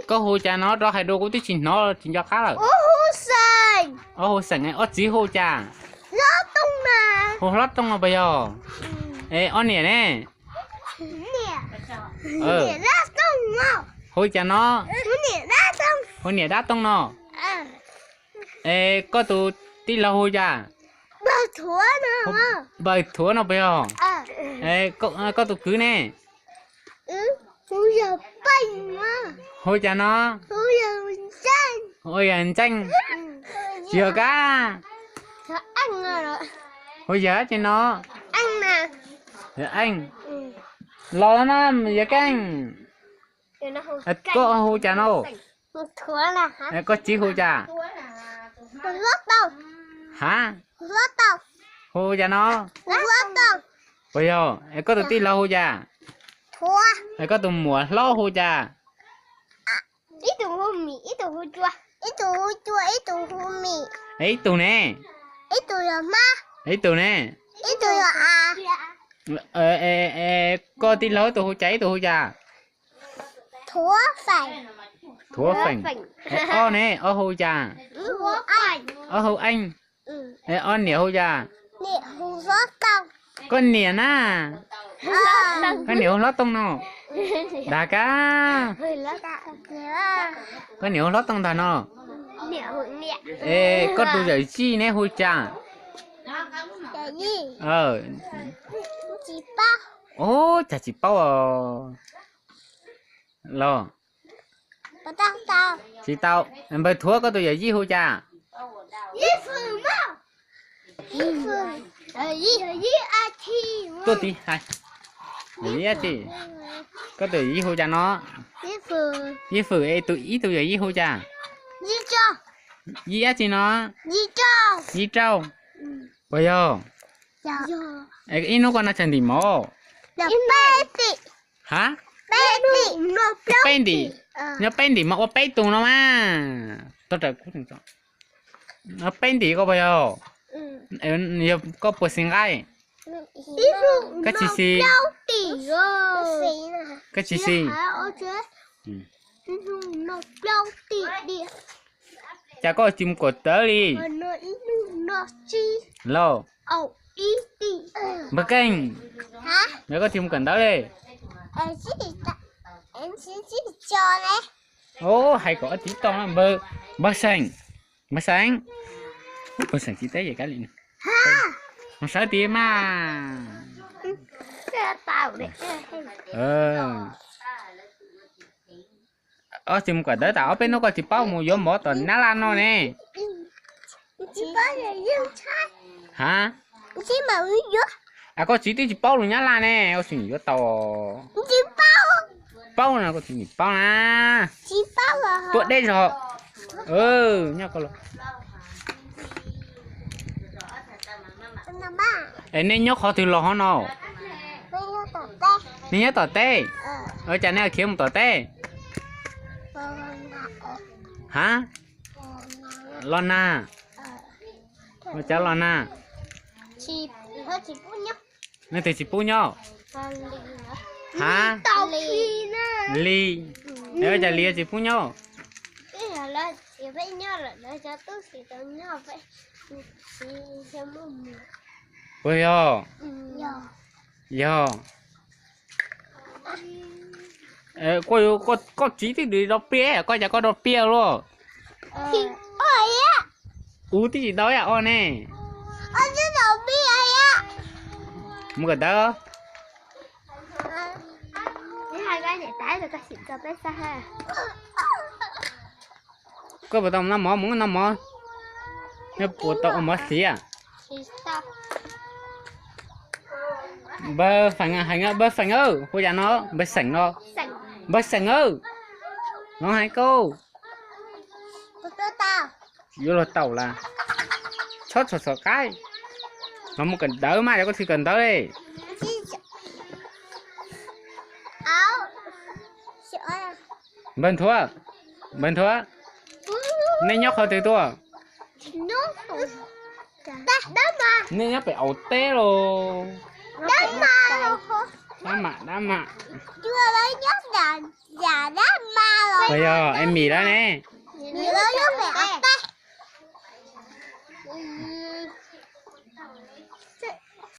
Koj hu cas no rov hais dua kuv twb tsis hnov tsis nco qab lawm. Ob hu xeem, ob txiv hu cas? Hu Hlob Tooj no puas yog? Es ob niam ne? Hu cas no? Hu niam Dab Tooj no. Es koj tus tij laug hu cas? Npawg Thuav no puas yog? Koj tus kwv ne? Hu cas no? Hu yawg Ntxeej. Tsis yog kab. Hu yawg dab tsi no? Yawg Eej. Los no yawg Keej. Koj hu cas no? Koj txiv hu cas? Ha? Hu cas no? Puas yog? Es koj tus tij laug hu cas? Es koj tus muam hlob hu cas? Ib tug ne? Ib tug ne? Koj tij laug ib tug hu cas ib tug hu cas? Thuav Feem. Ob ne, ob hu cas? Ob hu Eej. Ob niam hu cas? Koj niam na. Koj niam hu Hlob Tooj no. Dag kab. Koj niam hu Hlob Tooj ntag no. Es koj tus yawm yij ne hu cas? Ub, cas tsis paub os. Los, tsis tau. Npawg Thuav koj tus yawm yij hu cas? Tuaj tiv hais. Yawm yij, koj tus yawm yij hu cas no? Yij Fwm. Es tus ib tug yawm yij hu cas? Yij dab tsi no? Yij Rauj. Puas yog? Ib hnub koj noj tsawg ntim mov? Ha? Peb ntim. Nyob peb ntim mas ua peb tug no mas. Peb ntim koj puas yog? Yog koj puas xis nqaij? Koj tsis xis. Koj tsis xis. Cas koj tsis mus kawm ntawv li? Los, npawg Keej, yog koj tsis mus kawm ntawv li? Ub, hais kom ob txiv tau na. Npawg Xeem, npawg Xeem, npawg Xeem tsis teb es kab li. Mus sawv tid mas. Ob txiv mus kawm ntawv tas ob peb hnub koj tsis paub mus yuav mov tom Nyab Laj noj ne. Ha? Koj txiv twb tsis paub lus Nyab Laj ne, ua tsis yuav tau. Paub no koj txiv nim paub na. Tuaj deb zog. Nyob koj los. Es nej nyob qhov twg los hov no? Nej nyob tom teb. Cas nej khiav mus tom teb? Ha? Los nag. Ua cas los nag? Nej twg tsis pub nyob? Ha? Lis. Ua cas Lis tsis pub nyob? Puas yog? Yog. Koj txiv twb dim do pia, koj cas koj do pia luaj? Ub, twb tsis tau ib yam os ne. Mus kawm ntawv. Koj puas tau noj mov? Mus noj mov. Nyob puas tau ua mov xiv. Npawg Feem, npawg Feem, hu cas no? Npawg Xeem no. Npawg Xeem, no hais koj. Yuav luag tau las. Txhob txhom txhom qaib. Los mus kawm ntawv mas, yog koj tsis kawm ntawv li. Npawg Nthuav, npawg Nthuav, nej nyob qhov twg tuaj? Nej nyob pem Aus Teb los? Dab Mam, Dab Mam. Puas yog es Mim lawm ne? Nws lub nyob pem qab teb.